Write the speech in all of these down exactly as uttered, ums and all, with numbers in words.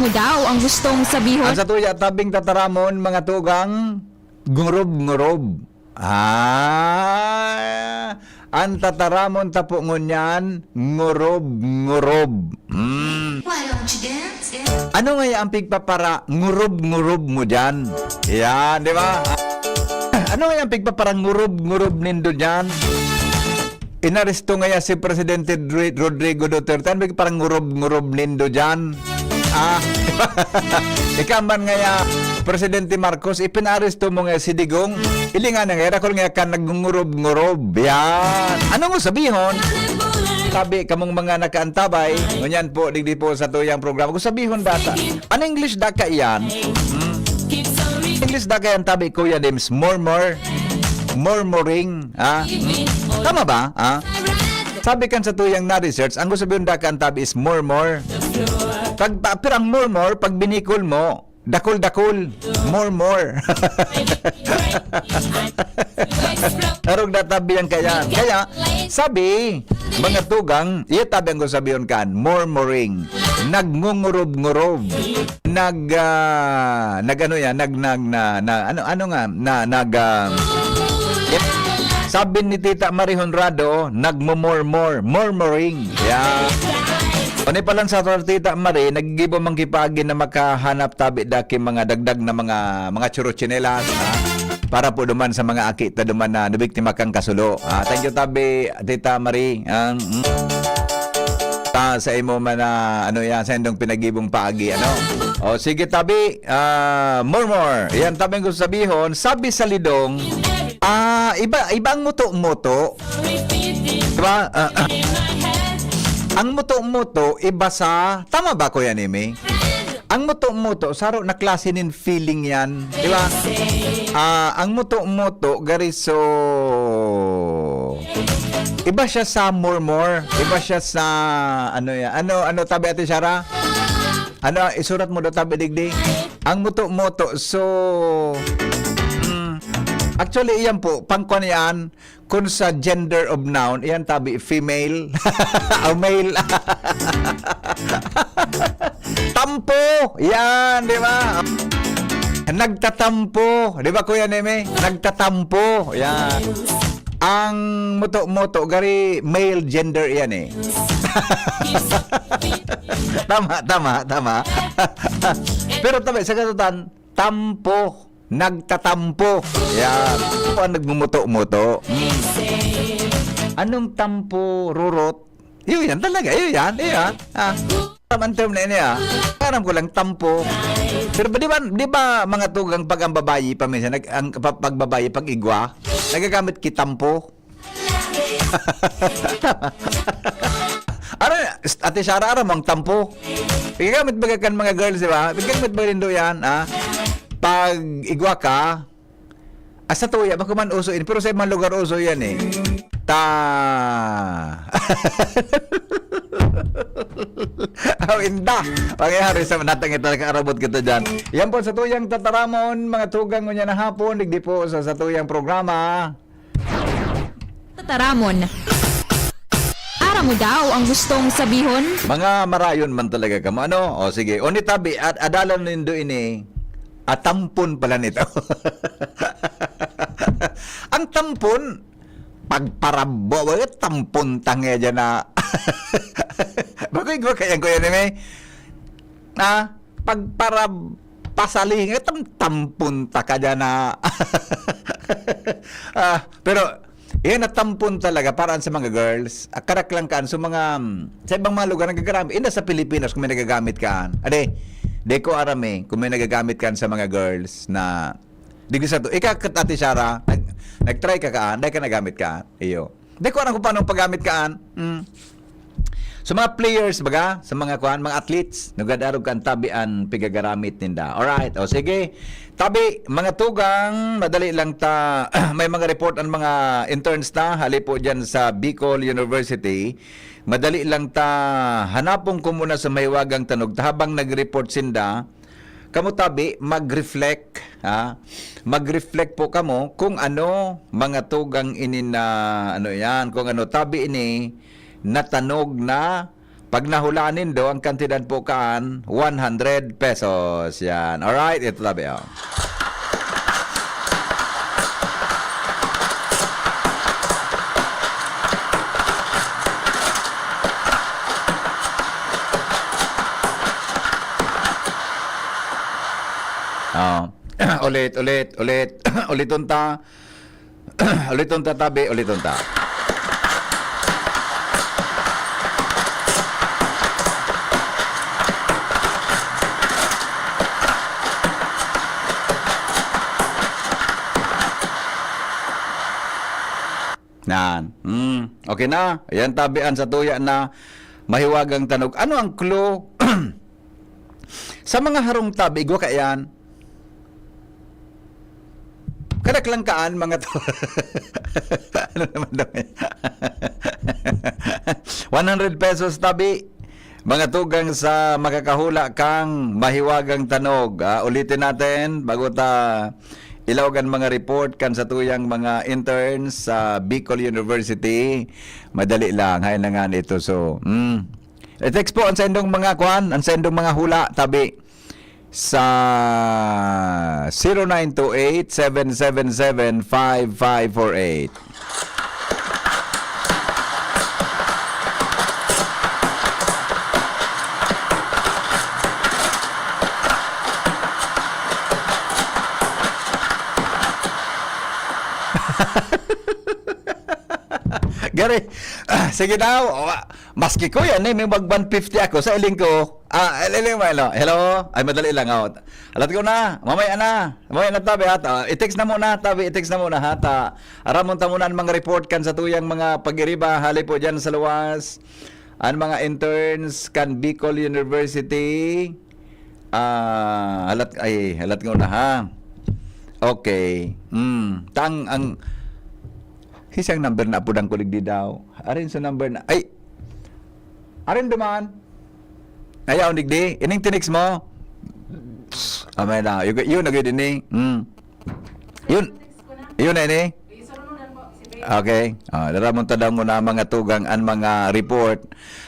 Ano daw ang gustong sabihon? Ang satuya tabing tataramon, mga tugang, ngurob-ngurob. Ah, ang tataramon tapo ngunyan, ngurob-ngurob. Mm. Why don't you dance? Ano ngaya ang pigpapara ngurob-ngurob mo diyan? Yan, di ba? Ano ngaya ang pigpapara ngurob-ngurob nindo diyan? Inaresto ngaya si Presidente Dri-, Rodrigo Duterte. Ano ba yung parang ngurob-ngurob nindo dyan? Ah, ikaw man ngaya, Presidente Marcos, ipinaresto mo nga si Digong. Ilingan na nga, rakol nga ka nagngurob-ngurob. Yan. Ano mo sabihon? Sabi, kamong mga nakaantabay, ngunyan po, digdi po sa tuyang programa. Kung sabihon data, ano English daka yan? Hmm? English daka yan, tabi, Kuya Dims. Murmur. Murmuring. Ha? Hmm? Tama ba? Ha? Sabi kan sa tuyang na-research, ang gusto sabihin daka ang tabi is murmur. Pag, pa- pero ang murmur, pag binikol mo, dakol-dakol. Murmur. Arog na tabi ang kaya. Kaya, sabi, mga tugang, iya tabi ang gusto sabihin kan, murmuring. Nagngungurob-ngurob. Nag, ah, nag-ano yan, nag, nag, na, na, ano, ano nga, na, nag, ah, sabi ni Tita Marie Honrado, nagmumurmur, murmuring. Yeah. Ano pala sa Tita Marie, naggibo man kipagi na makahanap tabi daki mga dagdag na mga, mga churo-chinelas, ha? Para po duman sa mga aki ta duman na nabiktima kang kasulo. Ah, thank you tabi, Tita Marie. Ah, mm. Ta, sa imo man na, ano yan, sa indong pinagibong paagi, ano? O, sige, tabi, ah, murmur. Yan, tabi ang gusto sabihon, sabi sa lidong, ah, iba, iba ang muto-muto. Diba? Ah, ah. Ang muto-muto, iba sa, tama ba, Kuya Nimi? Ang muto-muto, saro na klase nin feeling yan. Diba? Ah, ang muto-muto, gari so, iba siya sa murmur, iba siya sa, ano yan, ano, ano tabi, Ate Shara? Ano, isurat mo daw tabi digdi? Ang muto-muto, so, mm, actually, iyan po, pangkwan yan, kung sa gender of noun, iyan tabi, female o male. Tampo! Yan, di ba? Nagtatampo. Di ba, Kuya Neme? Nagtatampo. Yan. Ang muto-muto, gari male gender yan eh. Tama, tama, tama. Pero tabi, sa katutan, tampo. Nagtatampo. Yan. Ano ang nagmumuto-muto? Hmm. Anong tampo, Rurot? Yun yan talaga. Yun yan. Yun yan. Ah. Aram ang term na ini, ah. Aram ko lang, tampo. Pero ba, di ba, di ba mga tugang pag ang babayi pa minsan, nag, ang pa- pag babayi, pag igwa, nagagamit ki tampo? Ara, Ate Shara, ara mang tampo. Igagamit ba kan mga girls, di ba? Igagamit ba nindo yan, ha? Pag igwa ka, asa tuya, bako man uso ini, pero sa ibang lugar uso yan eh. Ta. Aw, inda. Pangyayari sa natang ito, nakaarabot kita dyan. Yan po sa tuyang tataramon, mga tugang, ngunyan na hapon, digdi po sa, sa tuyang programa. Tataramon. Aram mo daw ang gustong sabihon? Mga marayon man talaga kamo, ano? O sige, o ni tabi, at adalan nindo ini, atampon pala nito. Ang tampon, pagparabo, wala tampon tangya dyan na. Bago igwa kaya ko yan, eh, may. Ah, pagparab-, pasaling, eh, tam-, tampon ta ka dyan na. Ah, pero, yan na tampon talaga, para sa mga girls. Ah, karak lang kaan. So, mga, mm, sa ibang mga lugar, nagagamit. Hindi sa Pilipinas, kung may nagagamit kaan. Ade, di ko aram eh, kung may nagagamit kaan sa mga girls na, di ko sa to. Ika, Ate Shara, nag, nag-try ka kaan, dahil ka nagamit kaan. Iyo. Di ko aram kung paano paggamit kaan. Mm. So, mga players, baga, sa mga kuan, mga athletes, nagad-arog kan tabi an pigagaramit ninda. Alright, o sige. Tabi, mga tugang, madali lang ta, may mga report ang mga interns ta, hali po dyan sa Bicol University. Madali lang ta, hanapon ko muna sa mahiwagang tanog. Ta habang nag-report sinda, kamo tabi, mag-reflect, ha? Mag-reflect po kamo kung ano mga tugang ini na, ano yan, kung ano tabi ini, natanog na Pag nahulaan nindo, ang kantidad po kaan, one hundred pesos. Yan. Alright, ito tabi, oh. Oh. Ulit, ulit, ulit. Uliton ta. Uliton ta, tabi, uliton ta. Nan. Hmm. Okay na. Ayan, tabi, an satuya na mahiwagang tanog. Ano ang clue? Sa mga harong tabi, igwa kaiyan. Kadaklan kaan, mga to. Ano naman daw yan? One hundred pesos tabi. Mga tugang sa makakahula kang mahiwagang tanog. Ah, ulitin natin, bago ta ilaog an mga report kan satuyang mga interns sa Bicol University. Madali lang, hay na nga nito. So, mm. I-text po ang sendong mga kwan, ang sendong mga hula, tabi. Sa zero nine two eight, seven seven seven, five five four eight. Gari, ah, sige daw. O, ah, maski ko yan, eh, may mag one fifty ako sa iling ko. Ah, iling mo, hello? Hello? Ay, madali lang, oh. Alat ko na. Mamaya na. Mamaya na, tabi, ha? Ah, i-text na muna, tabi. I-text na muna, ha? Ta, aramon ta muna ang mga report kan sa tuyang mga pag-iriba. Hali po dyan sa luwas. Ang mga interns kan Bicol University. Ah, halat, ay, halat ko na, ha? Okay. Hmm. Tang, ang, isang number na apudan ko digdi daw. Arin sa number na, ay, arin duman. Ayaw, digdi. Ining tinext mo? Amay na. Yun, yun, yun, yun, yun, eh. Hmm. Yun. Yun na ini. Okay. Ah, daramon ta daw muna mga tugang an mga report.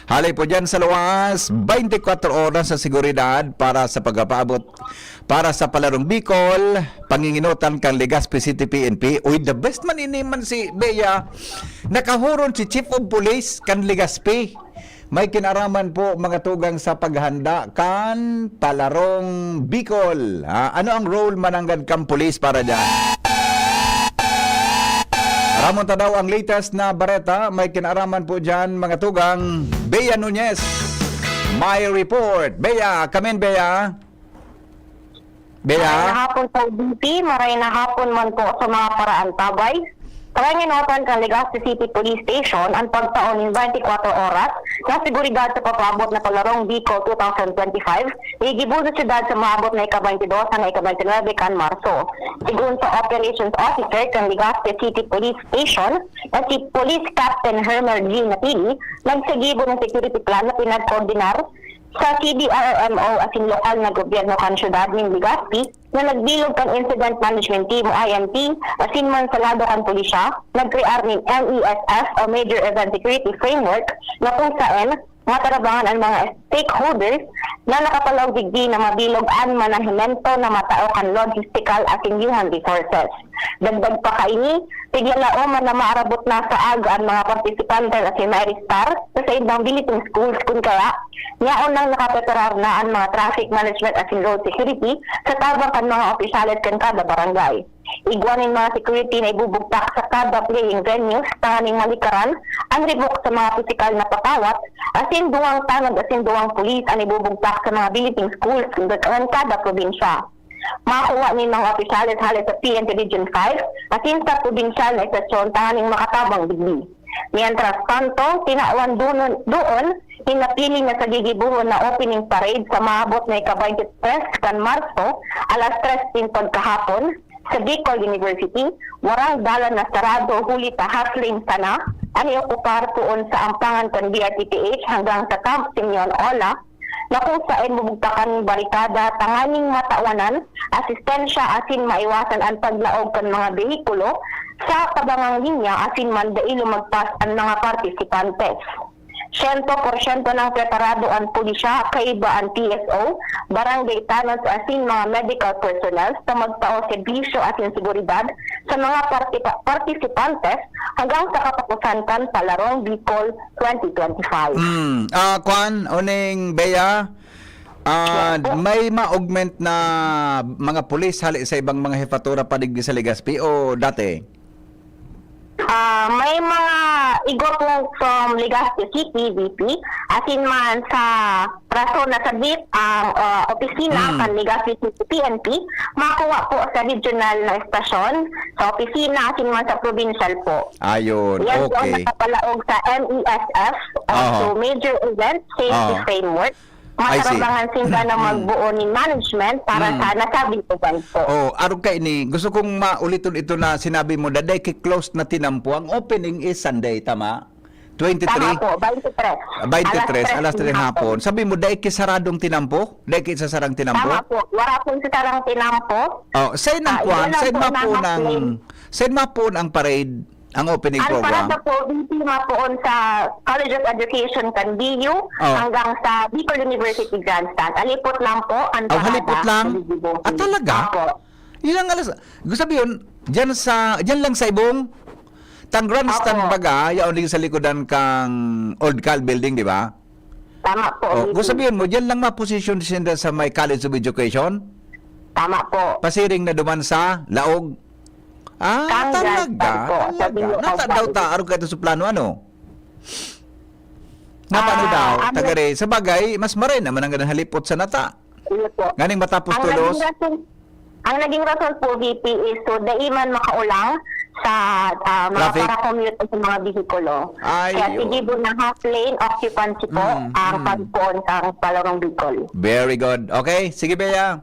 Hali po dyan sa luwas, twenty-four oras sa seguridad para sa pagpapaabot para sa Palarong Bicol, panginginotan kan Legazpi City P N P. Uy, the best man ini man si Bea. Nakahuron si Chief of Police kan Legazpi. May kinaraman po, mga tugang, sa paghanda kan Palarong Bicol. Ha? Ano ang role mananggad kan pulis para dyan? Ramon ta daw ang latest na bareta. May kinaraman po dyan, mga tugang. Bea Nunez, may report. Bea, come in, Bea. Bea? Maray na hapon po, B P. Maray na hapon man po sa mga paraantabay. Panginginotan kan Legazpi City Police Station ang pagtao nin twenty-four oras na seguridad sa papaabot na Palarong Bicol twenty twenty-five, igibo sa syudad sa maabot na ika-twenty-dos hanggang ika-twenty-nuebe kan Marso. Sigon sa Operations Officer kan Legazpi City Police Station na si Police Captain Hermel G. Natili, nagsagibo ng security plan na pinagkoordinar sa C D R M O asin lokal na gobyerno kan syudad nin Legazpi na nagbilog kan Incident Management Team o I M T asin mansalado kan pulisya, nagkrear nin M E S F o Major Event Security Framework na kung saen matarabangan an mga stakeholders na nakapalaog digdi na mabilog an manahimento na matao kan logistical asin human resources. Dagdag pa kaini, tiglalaom man na maarabot na sa aga an mga partisipante asin maarestar sa saindang billeting schools kun kaya, yaon nang nakapreparar na an mga traffic management asin road security sa tabang kan mga opisyales kan kada barangay. Igwa nin mga security na ibubugtak sa kada playing venues tanganing malikaran an ribok sa mga pisikal na patawat, asin duwang tanod asin duwang pulis an ibubugtak sa mga billeting schools kan kada probinsya. Makuha nin mga opisyales hale sa P N P Region five asin sa probinsyal na estasyon tanganing makatabang digdi. Mientras tanto, tinawan doon, doon nin napili na sa gigibohon na opening parade sa maabot na ika-twenty-three kan Marso, alas tres nin pagkahapon, sa Bicol University, warang dalan na sarado huli ta hustling sana an iokupar poon sa ampangan kan B R T P H hanggang sa Camp Simeon Ola, na kung saen bubugtakan barikada tanganing matawanan asistensya asin maiwasan an paglaog kan mga behikulo sa tabangang linya asin mandailo magpas an mga partisipantes. siyento porsyento nang preparado an pulisya, kaiba an P S O, barangay tanod asin mga medical personnel sa magtao serbisyo asin seguridad sa mga partipa-, partisipantes hanggang sa katapusan kan Palarong Bicol twenty twenty-five. Hmm. Ah, kwan, uning Bea, ah, Yes po. May ma-augment na mga pulis hali sa ibang mga hepatura pa digdi sa Legazpi o dati? Ah, may mga igwa po from Legazpi City, V P, asin man sa rason na sabit ang, ah, opisina Hmm. kan Legazpi City P N P, makuha po sa regional na estasyon, sa opisina, asin man sa provincial po. Ayun, Yan po ang okay. nakapalaog sa M E S F, ah, Aha. so major event safety Aha. framework. I see. Matarabangan sinda na Hmm. magbuo nin management para Hmm. sa nasabing event po. Oh, arog kaini, gusto kong mauliton ito na sinabi mo, dai ki close na tinampo. Ang opening is Sunday, tama? Twenty-three? Tama po, twenty-three. Ah, twenty-three, Alas tres alas tres ng hapon. hapon. Sabi mo, dai ki saradong tinampo? Dai ki sasarang tinampo? Tama po, wala pong sasarang tinampo. Oh, sain ang Ah, kwan? iyon lang Sain po ma po na ng, happening. Sain ma po ang parade? Ang opening Ang program? parada po, V P, mapoon sa College of Education kan B U Oh. hanggang sa Bicol University Grandstand. Halipot lang po ang Oh, parada halipot lang? sa B U. Ah, talaga? Opo. Yun ang alas, gusto sabihin, dyan sa, dyan lang sa ibong, tang grandstand Opo. baga, yaon din sa likodan kang Old Cal Building, di ba? Tama po, Oh, V P. gusto sabihin mo, dyan lang maposisyon sinda sa may College of Education? Tama po. Pasiring na duman sa Laog? Ah, Kang talaga, Grandstand po, sa talaga. Bicol Nata daw Open. ta, arog ka ito sa plano, ano? Napano Ah, daw, ang tagare. Sa bagay, mas maray naman ang ganang halipot sa nata. Ano po? Nganing matapos Ang tulos? naging rason, ang naging rason po, V P, is so dai man makaulang sa, ah, mga Traffic? para-commute sa mga behikulo. Ay, Kaya yun. sige po na half lane occupancy po Mm, ang mm. pagpoon sa Palarong Bicol. Very good. Okay, sige, Bea.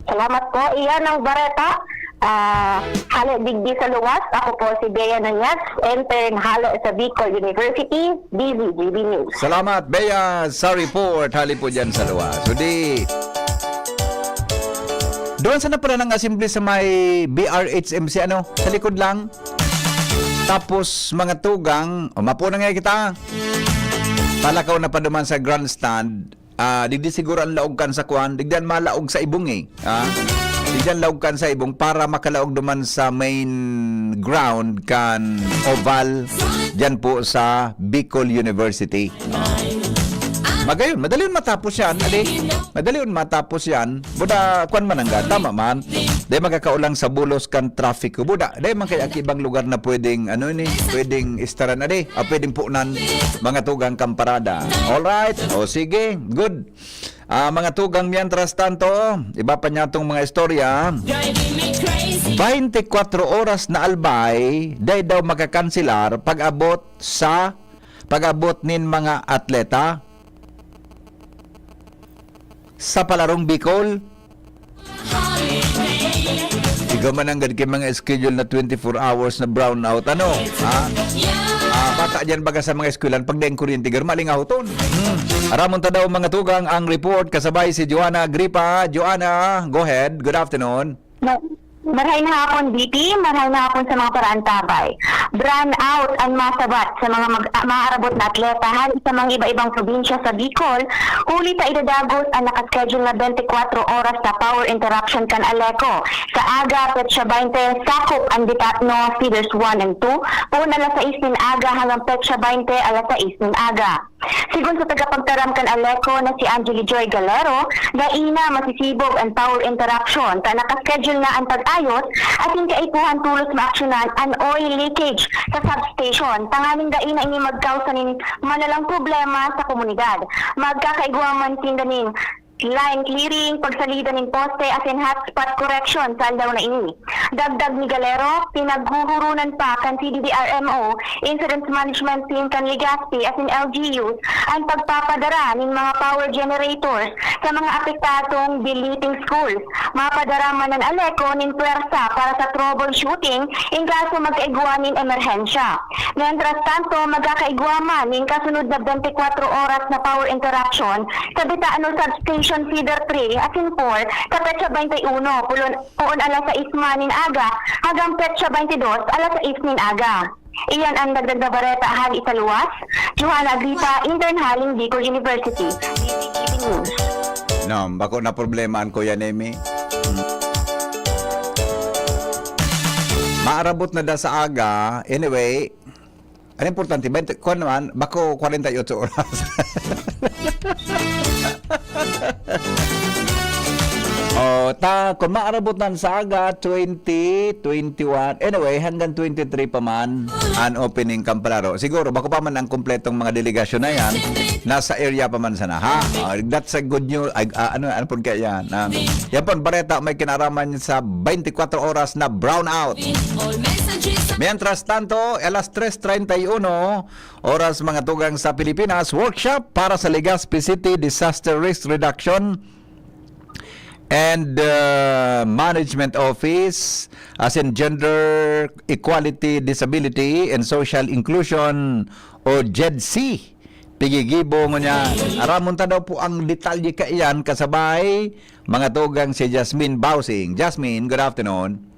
Salamat po. Iyan ang bareta. Ah, hale digdi sa luwas. Ako po si Bea Nunez, intern hale sa Bicol University, D Z G B News. Salamat, Bea, sa report. Hale po dyan sa luwas. So di, doon sa napunan ng assembly sa may B R H M C, ano, sa likod lang. Tapos, mga tugang, o, mapo na nga kita. Palakaw na pa duman sa grandstand. Ah, digdi siguro ang laog kan sa kwan, digdi ang malaog sa ibong eh. Ah, digdi ang laog kan sa ibong para makalaog duman sa main ground kan Oval, dyan po sa Bicol University. Ah. Magayon, madali yun matapos yan, adi. Madali yun matapos yan. Buda, kwan man ang ga, tama man. Di magkakaulang sa bulos kan traffic ko. Buda, di man kaya ibang lugar na pwedeng, ano ni, pwedeng istaran, adi. Ah, pwedeng punan, mga tugang kamparada. Alright, o sige, good. Ah, mga tugang, mientras tanto, iba pa niya tong mga istorya. Driving me crazy. Twenty-four oras na albay, dai daw makakanselar pag-abot sa, pag-abot nin mga atleta sa Palarong Bicol. Ikaw man ang gad kay mga schedule na twenty-four hours na brownout, ano? Ha? Ah, bata dyan baga sa mga eskwelahan, pag daing kuryente, gar, maling ahoton. Hmm. Aramon ta daw, mga tugang, ang report kasabay si Joanna Agripa. Joanna, go ahead. Good afternoon. Ma-, marhay na hapon, B P. Marhay na hapon sa mga paraantabay. Brownout an masabat sa mga mag-, ah, maarabot na atleta hali sa mga iba-ibang probinsya sa Bicol, huli ta idadagos an nakaschedule na twenty-four oras na power interruption kan Aleco. Sa aga, petsa baynte, sakop an Ditatno Feeders one and two, poon alas sais nin aga hanggang petsa baynte, alas sais nin aga. Sigon sa tagapagtaram kan Aleco na si Angeli Joy Galero, dai na masisibog an power interruption ta nakaschedule na an pag-ayos asin kaipuhan tolos maaksyonan an oil leakage sa substation tanganing dai na ini magkausa nin malalang problema sa komunidad. Magkakaigwa man sinda nin line clearing, pagsalida nin poste asin hotspot correction sa aldaw na ini. Dagdag ni Galero, pinaghuhurunan pa kan C D D R M O, Incident Management Team kan Legazpi asin L G Us an pagpapadara nin mga power generators sa mga apektadong deleting schools. Mapadara man an Aleco nin pwersa para sa troubleshooting in kaso magkaigwa nin emerhensya. Mientras tanto, magkakaigwa man nin kasunod na twenty-four oras na power interruption sa Betano Substation Feeder three asin four sa petsa twenty-one, pulon, poon alas sais man nin aga hanggang petsa twenty-dos, alas sais nin aga. Iyan ang dagdag na bareta hali sa luwas. Johanna Agripa, intern haling Bicol University. D T T V News. No, bako na problema an Kuya Nemi. Hmm. Maarabot na da sa aga. Anyway, ang importante, twenty, kuwan naman, bako forty-eight oras. Oh, ta, kung maarabot na sa aga, twenty, twenty-one, anyway, hanggang twenty-three pa man ang opening kan palaro. Siguro, bako pa man ang kompletong mga delegasyon na yan, nasa area pa man sana, ha? Oh, that's a good news. Ay, ah, ano, ano po kaya yan? Um, yan po, bareta may kinaraman sa twenty-four oras na brownout. Mientras tanto, alas tres treinta y uno, oras mga tugang sa Pilipinas, workshop para sa Legazpi City Disaster Risk Reduction and, uh, Management Office, as in Gender Equality, Disability, and Social Inclusion o GEDC. Pigigibo ngunyan. Aramon ta daw po ang detalye kaiyan kasabay mga tugang si Jasmine Bausing. Jasmine, good afternoon.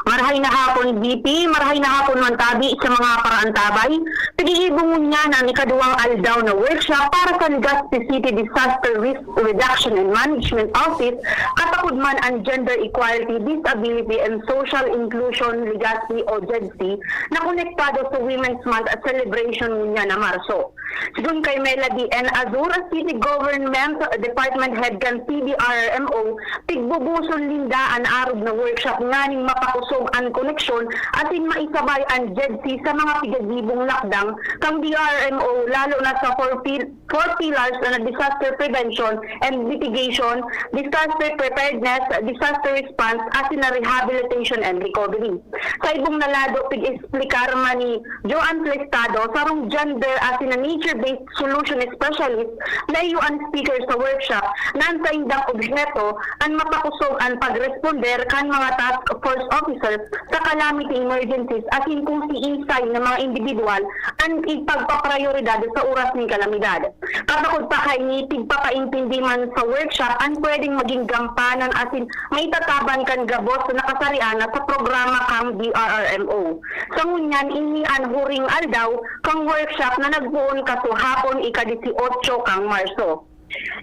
Marahay na hapon, V P. Marahay na hapon man tabi sa mga paraantabay. Pigigibo ngunyan an ikaduwang aldaw na workshop para sa Legazpi City Disaster Risk Reduction and Management Office, katakod man an Gender Equality, Disability and Social Inclusion, Legazpi o GEDC, na konektado sa Women's Month celebration ngunyan na Marso. Sigon kay Melody N. Azura, City Government Department Head kan C D R M O, pigbubusol ninda an arog na workshop nganing mapakosog an koneksyon asin maisabay an GEDC sa mga pigagibong lakdang kan D R M O, lalo na sa four pil-, four pillars na disaster prevention and mitigation, disaster preparedness, disaster response, asin na rehabilitation and recovery. Sa ibong na lado, pig-explicar man ni Joan Plestado, sarong gender asin na nature-based solution specialist, na iyo an speaker sa workshop, na an saindang obheto an mapakosog an pagresponder kan mga task force officer sa calamity emergencies asin kung siisay na mga indibidwal an ipagpaprayoridad sa oras nin kalamidad. Katakod pa kaini, tigpapaintindi man sa workshop an pwedeng magin gampanan asin maitataban kan gabos na kasarian sa programa kan D R R M O. Sa ngunyan, ini an huring aldaw kan workshop na nagpoon kasuhapon, ika-dieciocho kan Marso.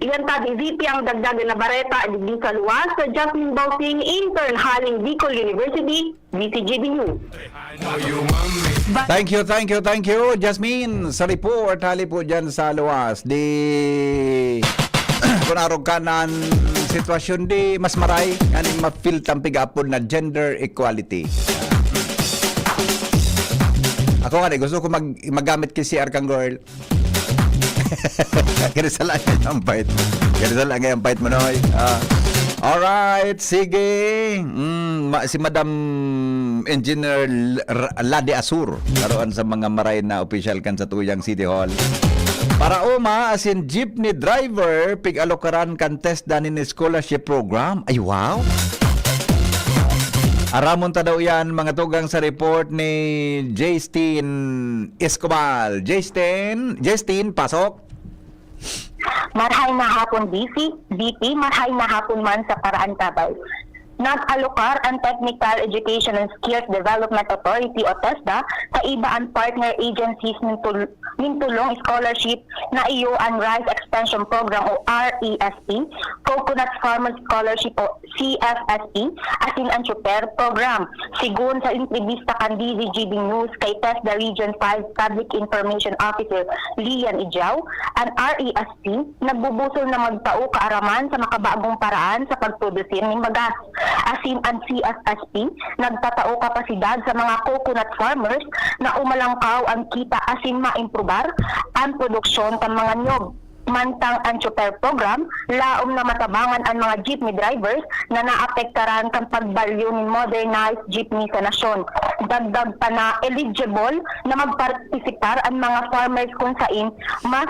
Iyan ta, V P, ang dagdagan na bareta digdi sa luwas. Jasmine Bausing, intern haling Bicol University, D T G B News. Thank you, thank you, thank you, Jasmine, sa report. Hali po dyan sa luwas. Di, kung arog ka ng sitwasyon, di mas maray, nganing ma-feel tang piga-apod na gender equality. Ako nga, di, gusto ko mag-, magamit kay C R kang girl. Kaya sa lang ang fight. Kaya sa lang ang fight, Manoy. Ah. Alright, sige. Mm, ma-, si Madam Engineer L-, R-, Lade Asur, karoon sa mga maray na opisyal kan sa tuyang City Hall. Para uma, asin jeepney driver, pig-alokaran kan TESDA nin scholarship program. Ay, wow! Aramon ta daw yan, mga tugang sa report ni Jaystin Escobar. Jaystin, Jaystin, pasok. Marhay na hapon, B C, B P, marhay na hapon man sa paraantabay. Nag-alokar an Technical Education and Skills Development Authority o TESDA kaiba an partner agencies nin tul-, nin tulong scholarship na iyo an Rice Extension Program o R E S P, Coconut Farmers Scholarship o C F S P, asin an Chopper Program. Sigon sa entrevista kan D Z G B News kay TESDA Region five Public Information Officer Lian Ijaw, an R E S P nagbubusol na magtao kaaraman sa makabagong paraan sa pagproduksyon nin bagas. Asin an C F S P nagtatao kapasidad sa mga coconut farmers na umalangkaw an kita asin maimprobar an produksyon kan mga niyog. Mantang an Chopper Program, laom na matabangan an mga jeepney drivers na naapektaran kan pagbalyo nin modernized jeepney sa nasyon. Dagdag pa na eligible na magpartisipar an mga farmers kun sain mas,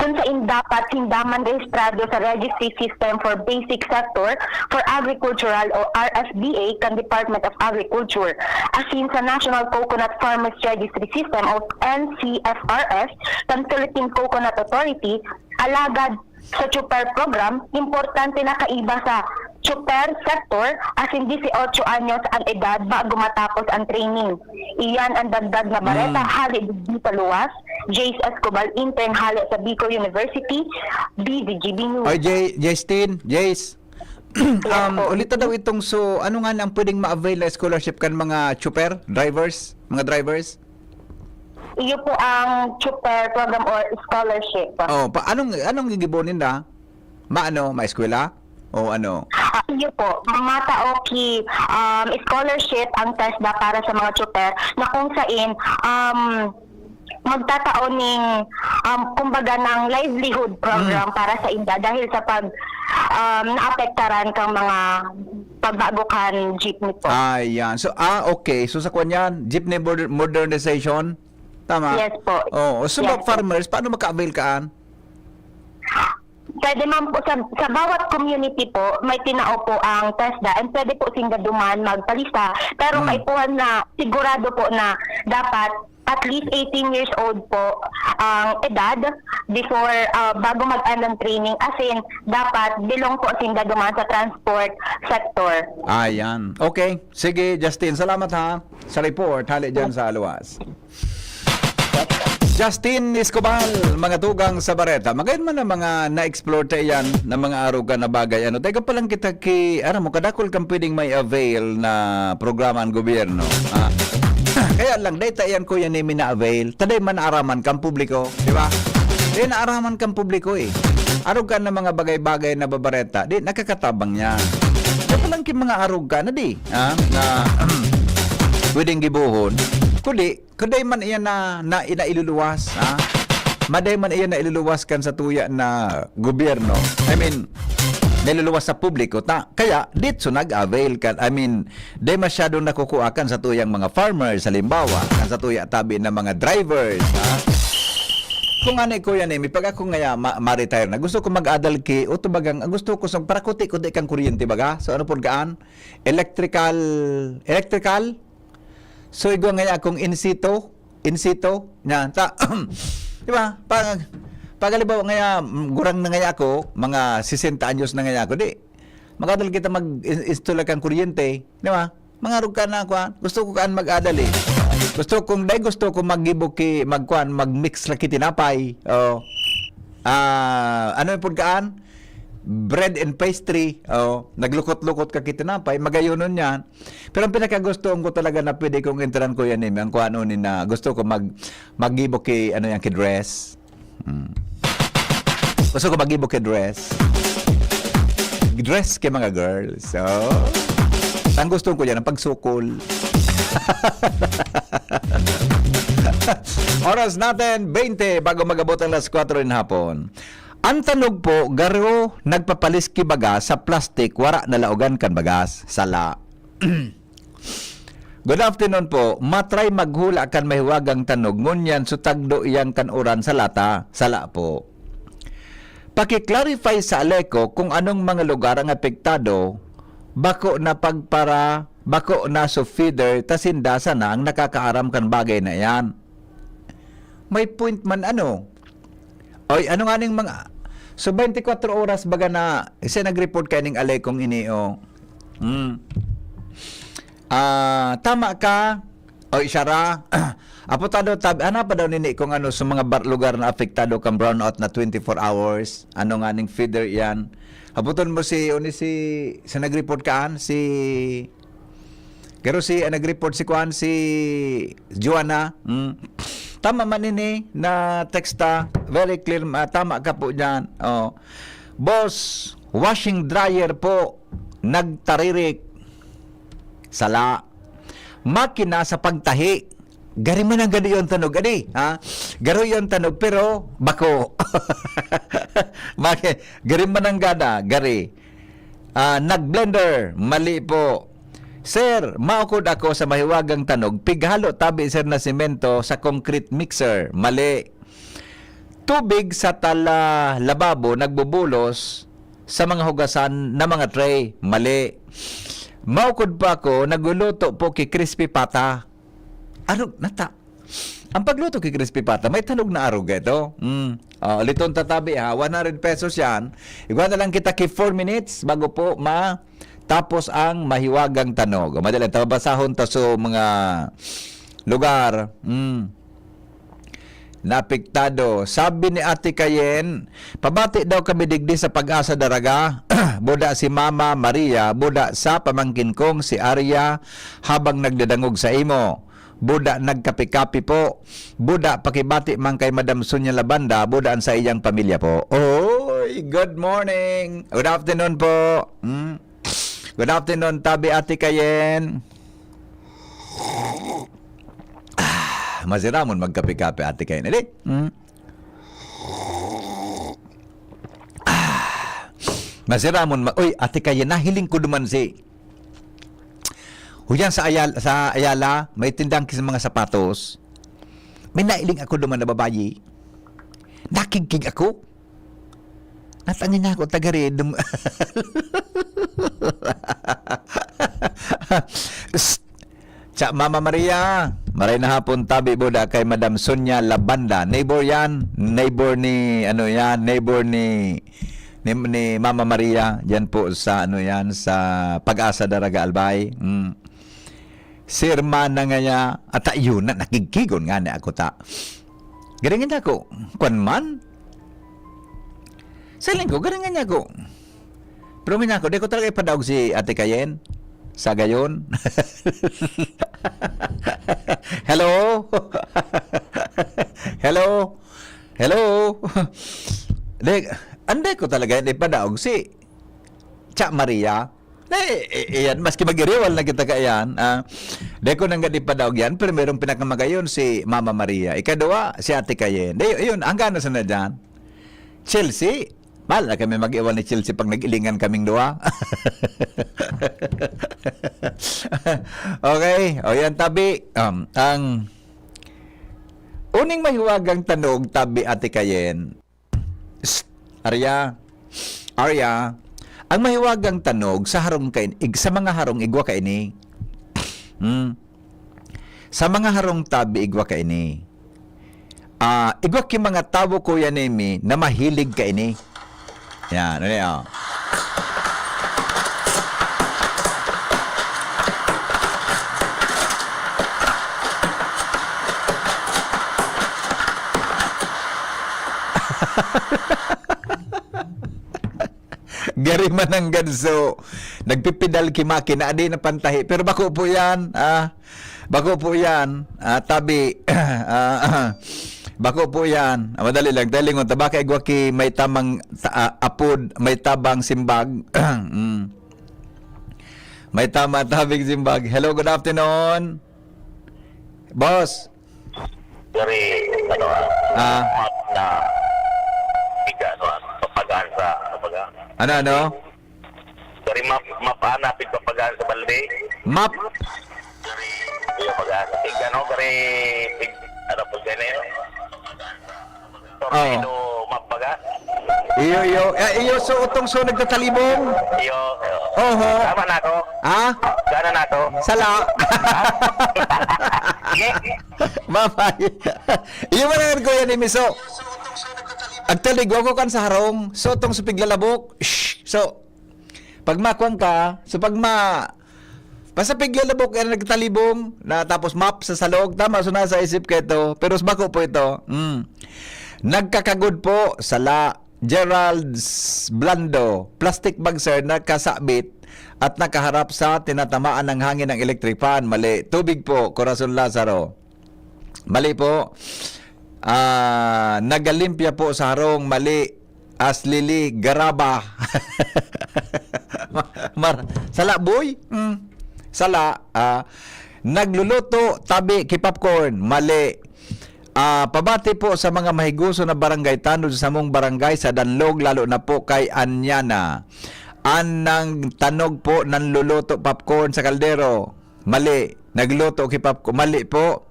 kun sain dapat sinda man rehistrado sa Registry System for Basic Sector for Agricultural o R S B A kan Department of Agriculture, asin sa National Coconut Farmers Registry System o N C F R S kan Philippine Coconut Authority. Alagad sa Chopper Program, importante na kaiba sa chopper sector, asin dieciocho anyos an edad bago matapos an training. Iyan an dagdag na bareta. Hmm. Hale digdi sa luwas, Jace Escobar, intern hale sa Bicol University, B D G B News. Ay, Jay, Justin, Jace. Yes um, po. Ulita daw itong, so, ano nga ang pwedeng ma-avail na scholarship kan mga chopper, drivers, mga drivers? Iyo po ang chopper program or scholarship. Oh, pa, anong, anong gigibo ninda? Maano, maeskwela? O ano? Ah, iyo po, matao ki, um, scholarship ang TESDA para sa mga chopper na kung sain, um, magtatao ning, um, kumbaga, ng livelihood program Mm. para sa inda dahil sa pag, um, naapektaran kang mga pagbago kan jeepney po. Ayan. So, ah, okay. So, sa kwan yan, jeepney moder-, modernization? Tama? Yes po. Oh, so, Yes mga po. farmers, paano maka-avail kaan? Pwede man po sa, sa bawat community po, may tinao po ang TESDA and pwede po sinda duman magpalista. Pero Hmm. kaipuhan na sigurado po na dapat at least eighteen years old po ang edad before, ah, bago mag-end ang training. As in, dapat belong po sinda duman sa transport sector. Ayan. Okay. Sige, Justin. Salamat ha. Sa report, hali dyan sa luwas. Justin Escobar, mga tugang sa bareta. Magayon man ang mga na-explore ta iyan na mga arog ka na bagay. Ano, teka pa lang kita ki, aram mo, kadakol kang pwedeng may avail na programa ang gobyerno. Ah. Kaya lang, dahil ta iyan, Kuya Nemi, na-avail, taday man naaraman kang publiko, di ba? Di naaraman kang publiko eh. Arog ka na mga bagay-bagay na babareta, di nakakatabang niya. Kaya pa lang ki mga arog ka na di, ah, na pwedeng gibohon. Kundi, Kundi man iyan na, na, na iluluwas, ha? Maday man iyan na iluluwas kan sa tuya na gobyerno. I mean, niluluwas sa publiko. Ta, kaya, ditso nag-avail kan, I mean, di masyadong nakukuha kan sa tuyang mga farmers, halimbawa, kan sa tuya tabi na mga drivers, ha? Kung ano, Kuya Nemi, pag ako ngaya ma-, ma-retire na, gusto ko mag-adal ki, o tubagang, gusto ko sa parakuti-kuti kang kuryente, baga? So, ano po gaan? Electrical, electrical? So, igwa ngaya akong in situ, in situ, na, ta, di ba? Pag, pag halimbawa ngaya, mm, gurang na ngaya ako, mga sesenta anyos na ngaya ako, di, mag-adal kita mag-in-, install kan kuryente, di ba? Mga rugka na, kwan, gusto ko kaan mag-adal eh. Gusto kong, dai gusto ko maggibo ki, magkwan, mag-mix laki tinapay, o, ah, ano yung pagkaan? Bread and pastry, o, naglukot-lukot ka ki tinapay, magayonon yan. Pero ang pinakagustoon ko talaga na pwede kong entran, Kuya Nemi, ang kung ano ni na gusto ko mag-, maggibo ki, ano yan, ki dress. Hmm. Gusto ko maggibo ki dress. Dress ki mga girls. So, ang gusto ko yan, ang pagsukol. Oras natin, twenty, bago mag-abot ang alas kwatro ng hapon. Ang tanog po, garo nagpapalis ki bagas sa plastic, wara nalaogan kan bagas. Sala. Good afternoon po. Matry maghula kan mahiwagang tanog, ngunyan so tagdo iyan kan uran sa lata. Sala po. Paki-clarify sa Aleco kung anong mga lugar ang apektado. Bako na pagpara, bako na so feeder, ta sinda sana ang nakakaaram kan bagay na iyan. May point man ano. Oy, ano nga ning mga, so, twenty-four oras baga na, isa nag-report kaining Alecong ini, oh. Hmm. Ah, tama ka. Oy, siya ra. Apo ta daw, tab-, ana pa daw nini kung ano sa mga bar-, lugar na apektado kang brownout na twenty-four hours. Ano nga ning feeder iyan? Abuton mo si, o ni si, sa nag-report kaan? Si, pero si, ah, nag-report si kuan, si Joanna. Hmm. Tama man ini na teksta, very clear, ah, tama ka po diyan. Oh. Boss, washing dryer po, nagtaririk. Sala. Makina sa pagtahi. Gari man ang gari yung tanog, adi, ha? Garo yung tanog, pero bako. Maki-, gari man ang gada, gari. Ah, nag-blender, mali po. Sir, maukod ako sa mahiwagang tanog, pighalo tabi, sir, na semento sa concrete mixer, mali. Tubig sa tala lababo nagbubulos sa mga hugasan na mga tray, mali. Maukod pa ako, nagluluto po ki crispy pata. Ano, nata-, Ang pagluto ki crispy pata, may tanog na arog ito. Mm. Oh, liton tatabi ha, one hundred pesos yan. Igwa na lang kita ki four minutes bago po ma tapos ang mahiwagang tanog. Madali, tababasahon ta so mga lugar. Mm. Naapektado. Sabi ni Ate Kayen, "Pabati daw kami digdi sa Pag-asa Daraga. Buda si Mama Maria, buda sa pamangkin kong si Arya habang nagdadangog sa imo. Buda nagkape-kape po. Buda pakibati man kay Madam Sonia Labanda, buda an sa iyang pamilya po." Oy, good morning. Good afternoon po. Hmm? Good afternoon, tabi Ate Kayen. Ah, masiramon magkape-kape, Ate Kayen. Edi? Hmm? Ah, masiramon ma-, uy, Ate Kayen, nahiling ko duman si, huyan sa Ayal-, sa Ayala, may tindang ki sa mga sapatos. May nailing ako duman na babayi. Nakigkig ako. Natangin na ako, taga Redom. Psst! Cha, Mama Maria, maray na hapon, tabi buda kay Madam Sonia Labanda. Neighbor yan. Neighbor ni, ano yan, neighbor ni, ni, ni Mama Maria. Yan po sa, ano yan, sa Pag-asa Daraga Albay. Mm. Si hermana nga niya, at yun na, nakigkigon nga ni ako ta. Garingan niya ako, kwan man? Sa linggo, garingan niya ako. Pero nga niya ako, di ko talaga ipadaog si Ate Kayen. Sa gayon. Hello? Hello? Hello? Di, anday ko talaga ipadaog si Cha Maria. Eh, eh, iyan, maski mag-iriwal na kita kaiyan, ah, di ko nang gadi padaog yan, pero merong pinakamagayon si Mama Maria. Ikaduwa, si Ate Kayen. Di, yun, ang gana sana dyan. Chelsea. Mahal na kami mag-iwal ni Chelsea pag nag-ilingan kaming duwa. Okay. O yan, tabi. Um, ang uning mahiwagang tanog, tabi, Ate Kayen. Psst, Arya. Arya, ang mahiwagang tanog sa harong kain-, ig-, sa mga harong igwa kaini. Hmm. Sa mga harong tabi igwa kaini. Ah, igwa ki mga tawo, Kuya Nemi, na mahilig kaini. Yan, ano yan? Gari man ang ganso, nagpipidal ki makina, adi na pantahi. Pero bako po yan, ah, bako po yan, ah, tabi, ah, bako po yan. Ah, madali lang, talingon ta, baka igwa ki may tamang ta-, ah, apod, may tabang simbag. Mm. May tama tabing simbag. Hello, good afternoon. Boss. Gari, ano, ah, Ah. map na, biga, ano, ah, papagaan sa, ano baga? Ano, ano? Gari map, map, ah, napit papagaan sa balde. Map? Gari, yung baga, tig, ano, gari, tig, ano po dyan eh? Tornado, map baga? Iyo, iyo. Eh, iyo, so, utong so nagtatalibong? Iyo, iyo. Oho. Tama na ako? Ha? Gana na ako? Sala. Mamay. Iyo man ang kuya ni Miso. Actually, gwago kan sa harong. So, utong sa piglalabok. Shh. So, pag makwang ka, so pag ma-, basta piglalabok, eh, nagtalibong, na tapos map sa salog, tama, so nasa isip ka ito. Pero bako po ito. Mm. Nagkakagod po, sala, Gerald S-, Blando, plastic bag, sir, nakasabit at nakaharap sa tinatamaan ng hangin ng electric fan. Mali. Tubig po, Corazon Lazaro. Mali po. Ah, nagalimpya po sa harong. Mali. Aslili, garaba. Mar-, sala, boy? Mm. Sala, ah, nagluluto, tabi, ki popcorn. Mali. Ah, pabati po sa mga mahigoso na barangay tanod sa samong barangay sa Danlog, lalo na po kay Anyana. An nang tanog po, nanluluto popcorn sa kaldero. Mali. Nagluto ki popcorn. Mali po.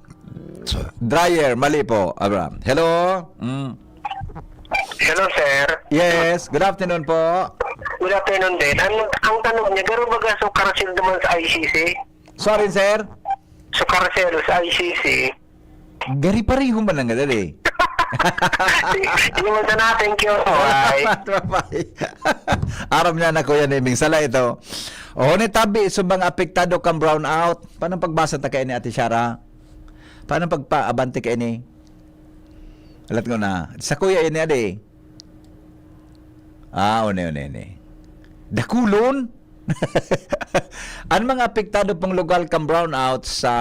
Dryer. Mali po. Abra. Hello? Mm. Hello, sir. Yes. Good afternoon po. Good afternoon din. Ang, ang tanong niya, garo baga so Carcel naman sa I C C? Sorry, sir. So Carcel sa I C C. Gari pareho man ang gari. Sige mo sana, thank you. Bye. Bye-bye. Aram niya na, Kuya Niming. Sala ito. O, ni tabi, subang apektado kang brownout. Paano pagbasa ta kaini, Ate Shara? Paano pagpaabante kaini? Alat ko na. Sa Kuya ini, adi. Ah, one, one, one. Dakulon? Ang mga apektado pong lugar kan brownout sa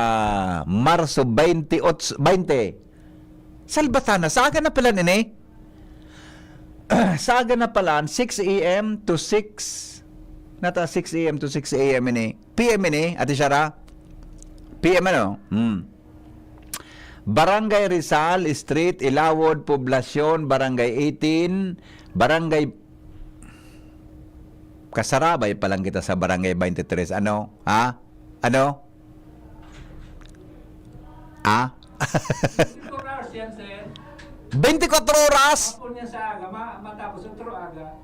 Marso twenty-eight, twenty. Salbatana, sa aga na pala nini? Sa aga na pala, six a m to six. Nata six a m to six a m ini. P M ini, Ate Shara? P M ano? Hmm. Barangay Rizal Street, Ilawod, Poblacion, Barangay eighteen, Barangay Kasarabay pa lang kita sa Barangay twenty-three. Ano? Ha? Ano? Ah? Twenty-four hours yan, sir. Twenty-four oras? Hapon yan sa aga, ma- matapos otro aga.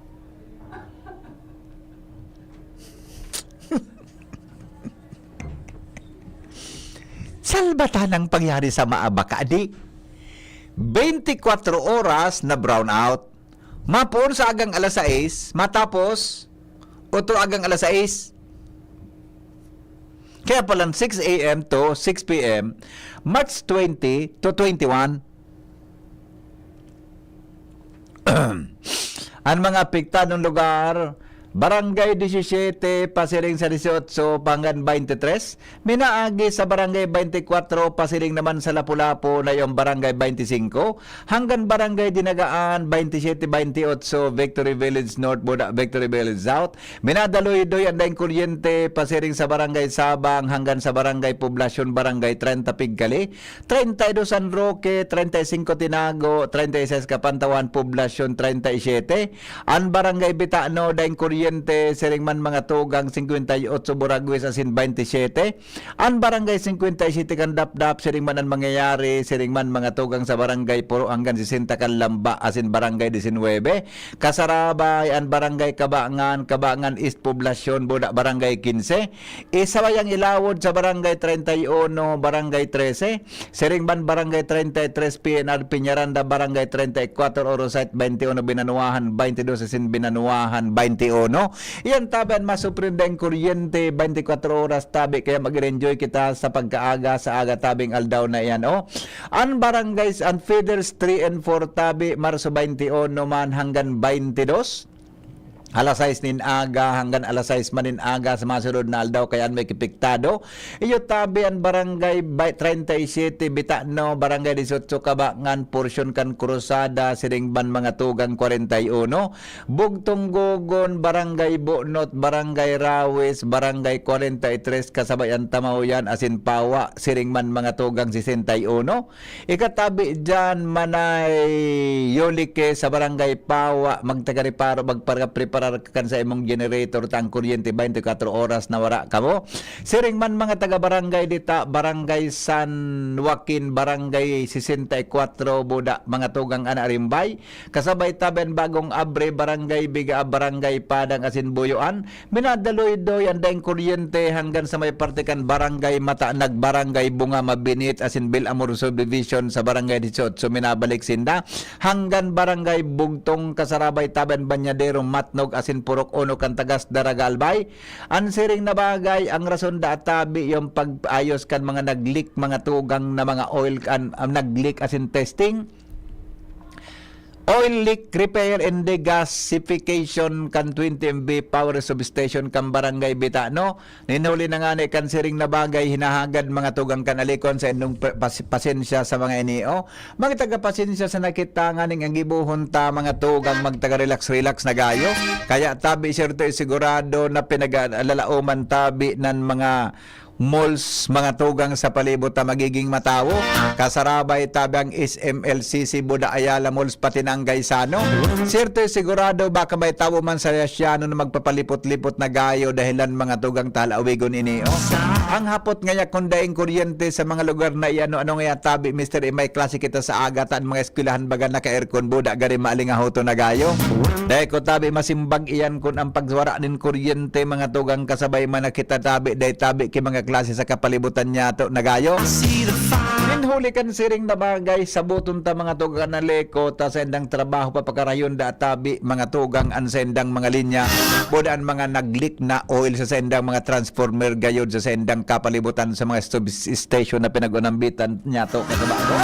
Salbatan ang pangyari sa maabaka, di? Twenty-four oras na brownout. Mapoon sa agang alas sais, matapos otro agang alas sais. Kaya palang six a m to six p m, March twenty to twenty-one. Ang mga apektadong lugar, Barangay disisiete, pasiring sa disiotso hanggang twenty-three, minaagi sa Barangay twenty-four, pasiring naman sa Lapu-Lapu na yung Barangay twenty-five, hanggang Barangay Dinagaan, twenty-seven, twenty-eight, Victory Village North, Buda, Victory Village South. Minadaluy-doy ang daing kuryente, pasiring sa Barangay Sabang hanggang sa Barangay Poblacion, Barangay treinta Pigkali, treinta y dos San Roque, treinta y cinco Tinago, treinta y seis Kapantawan, Poblacion treinta y siete. Ang Barangay Bitano, daing kuryente, siring man mga tugang cincuenta y ocho Buraguis asin twenty-seven. Ang Barangay cincuenta y siete kan Dapdap, siring man ang mangyayari, siring man mga tugang sa Barangay Puro hanggang sesenta kan Lamba asin Barangay diecinuebe. Kasarabay ang Barangay Kabangan, Kabangan East Poblacion, Buda, Barangay quince. Isabay ang Ilawod sa Barangay treinta y uno, Barangay trece. Siring man Barangay treinta y tres, P N R Peñaranda, Barangay treinta y cuatro, Orosite twenty-uno, Binanuahan twenty-dos, asin Binanuahan twenty-uno. Iyan tabi an masuprir daing kuryente, twenty-four oras tabi, kaya mag-enjoy kita sa pagkaaga, sa aga tabing aldaw na iyan, oh. An barangays, an feeders three and four tabi, Marso twenty-uno man hanggang twenty-dos. Alas sais nin aga hanggang alas sais man nin aga sa mga sunod na aldaw, kaya an may kipiktado. Iyo tabi an Barangay bay-, treinta y siete Bitano, Barangay dieciocho Kabangan, porsyon kan Cruzada, siring man mga tugang kwarenta y uno, Bugtong Gogon, Barangay Bunot, Barangay Rawis, Barangay kwarenta y tres, kasabay an Tamaoyan, asin Pawa, siring man mga tugang sesenta y uno. Ikatabi diyan, Manay Yolike sa Barangay Pawa, magtagareparo, magpara-, preparar ka kan sa imong generator ta an kuryente twenty-four oras na wara kamo. Siring man mga taga-barangay dita, Barangay San Joaquin, Barangay sesenta y cuatro, Buda, mga tugang ana rimbay. Kasabay tabi an Bagong Abre, Barangay Biga, Barangay Padang asin Buyoan. Minadaluy-doy an daing kuryente hanggang sa may parte kan Barangay Matanag, Barangay Bunga Mabinit asin Bilamor Subdivision sa Barangay dieciocho. Minabalik sinda hanggang Barangay Bugtong, kasarabay tabi an Banyadero, Matnog asin Purok Uno kan Tagas, Daraga, Albay. An siring na bagay, ang rason da tabi yung pag-ayos kan mga nag-leak, mga tugang na mga oil, an, an nag-leak asin testing. Oil leak repair and degasification kan twenty M V power substation kan Barangay Bitano. Nin huli na ngani kan siring na bagay, hinahagad mga tugang kan Alicon sa indong pa-, pas-, pasensya sa mga ini, oh. Mga taga-pasensya sa nakita nganing ang gibohon ta, mga tugang, magtaga-relax-relax na gayo. Kaya tabi, siyerto, sigurado na pinag-alalaoman tabi nan mga malls, mga tugang sa palibot ta magiging matawo. Kasarabay tabi ang S M L C C, Buda, Ayala Malls, pati na ang Gaisano. Siyerto, sigurado, baka may tawo man sa Yasiano na magpapalipot-lipot na gayo dahilan mga tugang ta halawigon ini, oh. Ang hapot ngaya kung daing kuryente sa mga lugar na iyan, ano ngaya tabi, Mister, eh, may klase kita sa aga, ta an mga eskwelahan baga naka-aircon, Buda, gari maalingahoton na gayo. Dai ko tabi masimbag iyan kun ang pagwara nin kuryente, mga tugang, kasabay man na kita tabi, dai tabi ki mga klase sa kapalibutan niyato na gayo. Nin Huli kan siring na bagay, saboton ta mga tugang an Aleco, ta saindang trabaho papakarayon da tabi, mga tugang, an saindang mga linya, buda an mga nag-leak na oil sa saindang mga transformer gayod sa saindang kapalibutan sa mga substation na pinag-unambitan niyato, kasaba ko.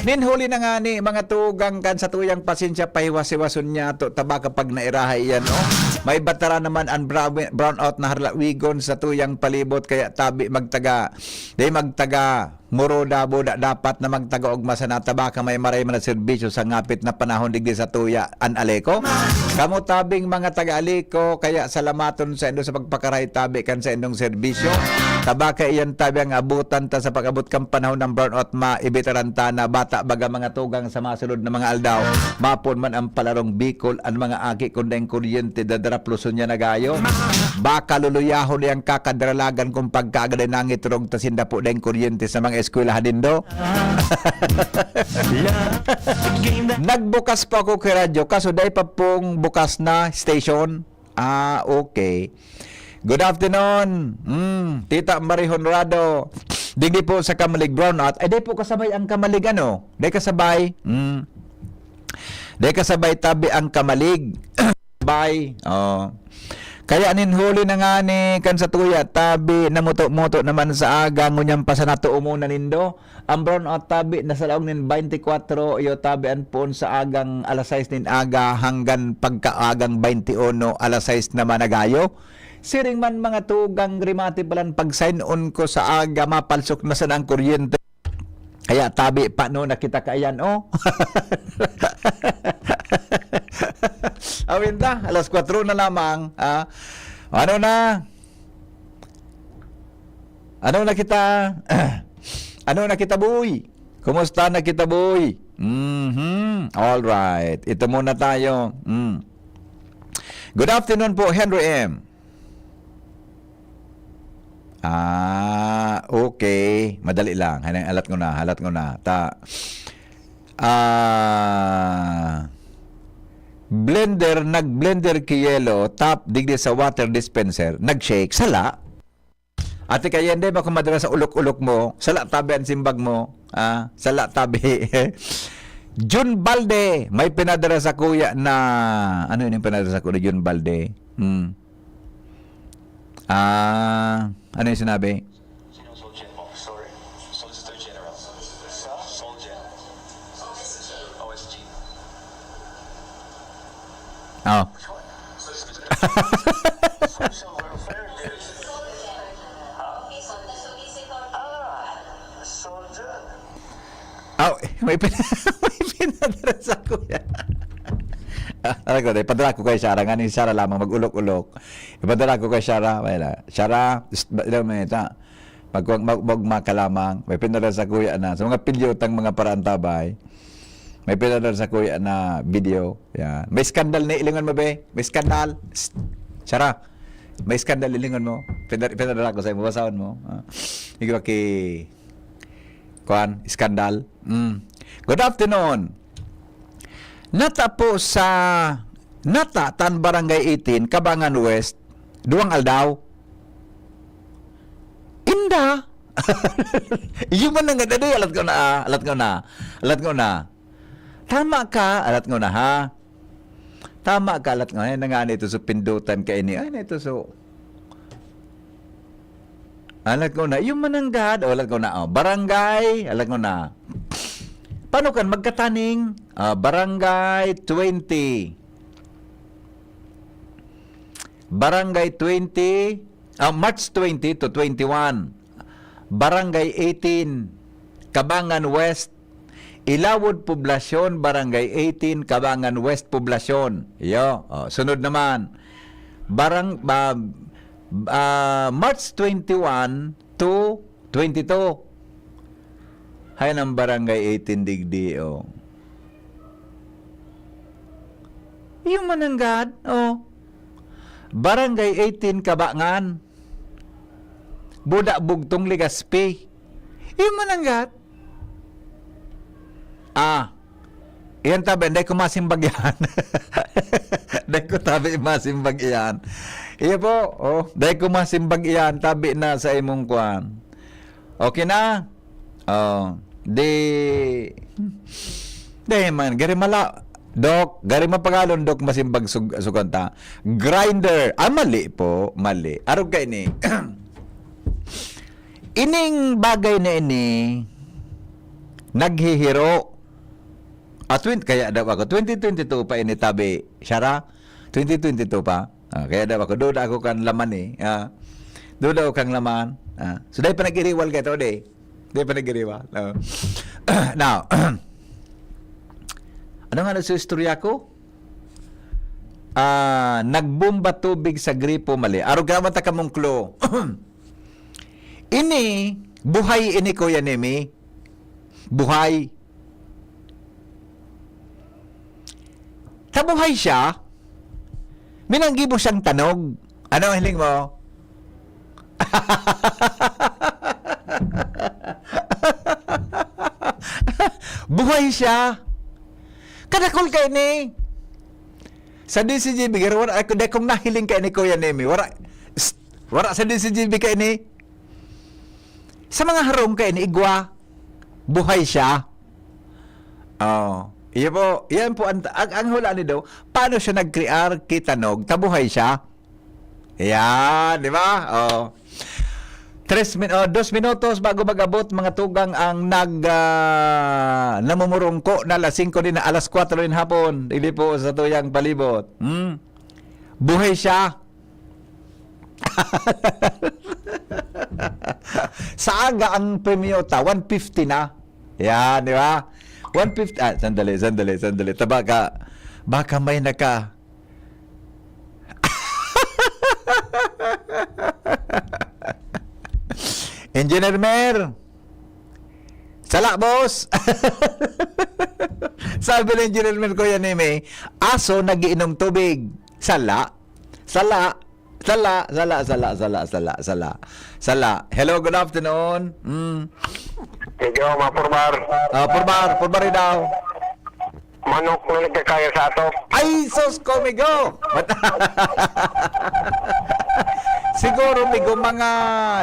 Nin huli na ngani, mga tugang, kan satuyang pasensya, pahiwas-hiwason niyato, ta baka pag nairahay iyan, oh. May batara naman an brown-, brownout na harlawigon sa satuyang palibot, kaya tabi magtaga, di magtaga, Moroda, buda dapat na magtaga og masana ta baka may maray man na serbisyo sa ngapit na panahon digdi sa tuya an Aleco. Kamo tabing mga taga Aleco, kaya salamaton saindo sa pagpakarahay tabi kan saindong serbisyo. Ta baka iyan tabi ang abutan ta sa pag-abot kan panahon ng brownout, maibitaran ta na bata baga mga tugang sa masunod na mga aldaw. Mapon man ang palarong Bicol, an mga aki kun daing kuryente dadaraploson niya na gayo. Baka luluyahon niyang kakadralagan kung pagkaagaday nangiturog ta sinda po daing kuryente sa mga eskwelahan nindo. Nagbukas pa ako kay radyo, kaso dai pa pong bukas na station. Ah, okay. Good afternoon. Mm, Tita Marie Honrado. Digdi po sa Kamalig brownout. Ay, dai po kasabay ang Kamalig, ano? Dai kasabay. Mm. Dai kasabay tabi ang Kamalig. Bay. Oh. Kaya nin huli na ngani kan sa tuya, tabi, namuto-muto naman sa aga, ngunyan pa sa natuumunan nindo. Ang brownout tabi, nasa laog nin twenty-four, iyo tabi an poon sa agang alas sais nin aga hanggan pagkaagang twenty-one, alas sais naman na gayo. Siring man mga tugang, rimati palan pag-sign on ko sa aga, mapalsok na sana ang kuryente. Kaya tabi, paano na kita kaiyan, oh? Awin ta, alas kwatro na lamang, ah. Ano na? Ano na kita? Ano na kita, boy? Kumusta na kita, boy? Mhm. All right. Ito muna tayo. Mm. Good afternoon po, Henry M. Ah, okay. Madali lang. Hanay, alat ko na, alat ko na. Ta, ah, blender, nag-blender ki yelo, tap, digdi sa water dispenser, nag-shake, sala. Ate Kayende, bako madara sa ulok-ulok mo, sala tabi ang simbag mo, ah, sala tabi. Jun Balde, may pinadara sa kuya na, ano yun yung pinadara sa kuya ni Jun Balde? Hmm. Ah, ano yung sinabi? Sinong Solgen mo? Sorry. Solicitor General. Sa Solgen. O S G. Oh. Which one? Solicitor General. Social welfare. Ha? Ah, Solgen. Aw, may pin-, may pinadara sa kuya. Ah, alam ko, ipadara ko kay Sarah. Nga ni Sarah lamang mag-ulok-ulok. Ipadara ko kay Sarah. Wala. Sarah, psst, ba, ilang minute, ha? Mag-, mag-, mag-, magma ka lamang. May pinadara sa kuya na. Sa mga pilyotang mga paraantabay, may pinadara sa kuya na video. Yan. May skandal ni, ilingon mo, be? May skandal. Psst. Sarah, may skandal, ilingon mo. Pinadara, pinadara ko sa imo. Basahon mo. Ah. Ikaw ki-, kuan, skandal. Mm. Good afternoon. Nata po sa, nata tan Barangay eighteen, Kabangan West, duwang aldaw. Inda. Iyo man nga, dali, alat ko na, alat ko na. Alat ko na. Tama ka, alat ko na, ha? Tama ka, alat ko na. Ay, nangani ito sa pindutan ka ini. Ay, na ito so. Alat ko na. Iyo man nanggad, o, alat ko na, oh. Barangay, alat ko na. Paano kan magkataning? Ah, Barangay twenty. Barangay twenty, ah, March twenty to twenty-one. Barangay eighteen, Kabangan West, Ilawod Poblasyon, Barangay eighteen, Kabangan West Poblasyon. Iyo, oh, sunod naman. Barang-, ba-, ah, March twenty-one to twenty-two. Hay nang Barangay eighteen digdi, oh. Iyo man nanggad, oh. Barangay eighteen, Kabangan. Buda Bugtong, Legazpi. Iyo man nanggad. Ah. Iyan tabi, dai ko masimbag iyan. Dai ko tabi masimbag iyan. Iyo po, oh, dai ko masimbag iyan, tabi na sa imong kwan. Okay na? Oh, di, di man, gari mala, Dok, gari mapagalon, Dok, masimbag sug-, sugon ta. Grinder. Ah, mali po, mali. Arog ka ini. Ining bagay na ini, naghihiro. Ah, twen-, kaya daw ako, twenty twenty-two pa ini, tabi. Siya ra? Twenty twenty-two pa? Ah, kaya daw ako, duda ako kan laman eh. Ah, duda ako kan laman. Ah, so, dahil pa nag-iriwal ka ito, di? Dahil pa nag-iriwal. Ah. Now, ano nga na sa istorya ko? Ah, nagbomba tubig sa gripo, mali. Arog ka naman ta kamong clue. Ini, buhay ini, Kuya Nemi. Buhay. Tabuhay siya, minanggibo siyang tanog. Ano ang hiling mo? Buhay siya. Kadakol ka ini. Sa D C G B, garo, wala, ako, dai kong nahiling ka ini, Kuya Nemi. Wala, s-, wala sa D C G B ka ini. Sa mga harong ka ini, igwa. Buhay siya. Oh, iya po, yan po ang, ang, ang hula ni daw, paano siya nag-create ki tanog, tabuhay siya? Yan, di ba? Oh. Tres min-, oh, dos minutos bago mag-abot, mga tugang, ang nag, ah, namumurungko na alas singko din na alas kwatro din hapon. Hindi po sa tuyang palibot. Hmm? Buhay siya. Sa aga ang premyo ta, one fifty na. Yan, di ba? One fifty, ah, sandali, sandali, sandali. Ta baka, baka may naka-, Engineer Mer! Sala, boss! Sabi ni Engineer Mer, Kuya Neme, aso nagiinom tubig. Sala. Sala. Sala, sala, sala, sala, sala, sala. Sala. Hello, good afternoon. Mm. Medyo mapurbar. Ah, purbar, purbar daw. Manok na nagkakaya sa ato. Ay, sus ko, migo! Mat-, siguro, migo, mga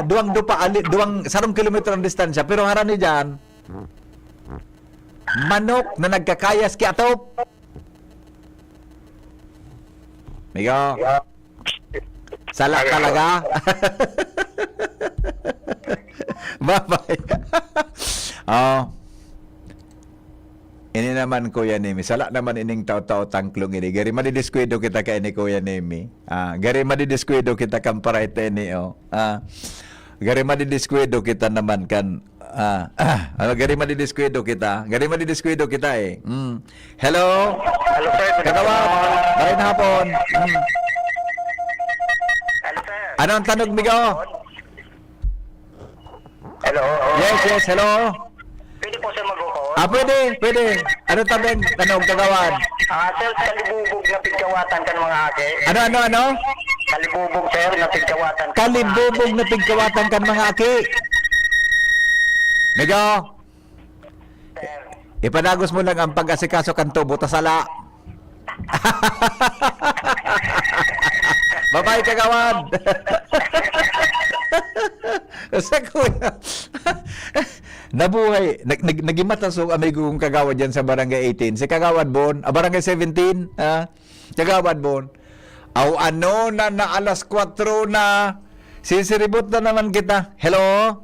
duwang dupa, ali-, duwang, sarong kilometro ang distansya, pero harani dyan, manok na nagkakayas ki atop. Migo. Sala talaga. Babay. Oh. Ini naman, Kuya Nemi. Sala naman ining tao-tao tangklong ini. Gari madidiskwento kita kay ni Kuya Nemi. Ah, gari madidiskwento kita kan parayta ini, oh. Ah, gari madidiskwento kita naman kan, ah, ah, ano, gari madidiskwento kita. Gari madidiskwento kita, eh. Mm. Hello? Hello, sir. Good Kagawad, afternoon. Maray na hapon. Mm. Hello, sir. Ano ang tanog, migo? Hello? Yes, yes, hello. Pwede po, sir, mag-call? Ah, pwede, pwede. Ano tabi ang tanog, kagawad? Ah, sir, kalibubog na pigkawatan kan mga aki. Ano, ano, ano? Kalibubog, sir, na pigkawatan kan mga Kalibubog aki. na pigkawatan kan mga aki. Migo? Ipadagos mo lang ang pag-asikaso kan tubo ta sala. Babay, kagawad. Sa kuya. Nabuhay. Nag-, nag-, naging matasog amigo kong kagawad dyan sa Barangay eighteen. Si Kagawad Bon, ah, Barangay seventeen, ah. Kagawad Bon. Aw, ano na, na alas kwatro na. Sisiribot na naman kita. Hello?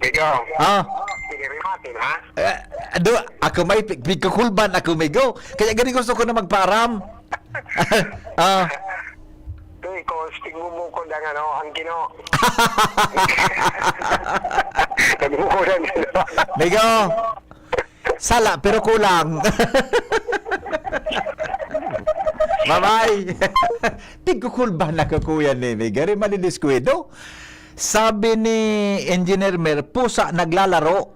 Ikaw. Ah. Sige, Rimatin, ha? Eh, ado, ako may pi-, pigkukulban ako, migo. Kaya gani gusto ko na magpaaram. Ah. Ito, ikaw, tigmumukod ang ano, ang kino. Nagmukod ang kino. Migo. Sala, pero kulang. Bye-bye. Pigkukulban ako, Kuya Nene. Gari madidiskwento. Sabi ni Engineer Mer, pusa naglalaro.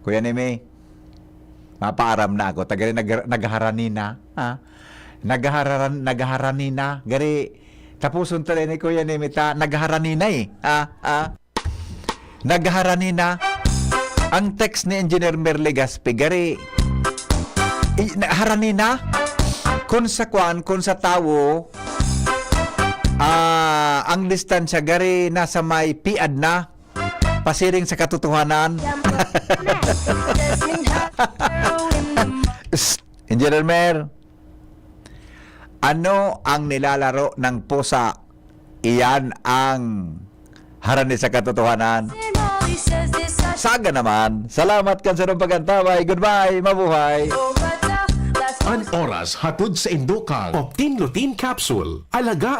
Kuya Neme, mapaaram na ako. Tagay nag-, nagharani na. Ha? Naghaharan-, nagharani na. Gari, tapuson ta ni Kuya Neme ta, nagharani na eh. Ha? Ha? Nagharani na. Ang text ni Engineer Mer Legaspi, gari, i-, na-, harani na. Kung sa kwan, kung sa tawo, Ah, ang distansya gari nasa may piad na, pasiring sa katotohanan. Psst, Engineer Mer, ano ang nilalaro ng pusa? Iyan ang harani sa katotohanan. Saga naman. Salamat kan sarong pag-antabay. Goodbye. Mabuhay. An oras hatod sa indokang Optin Lutein Capsule. Alaga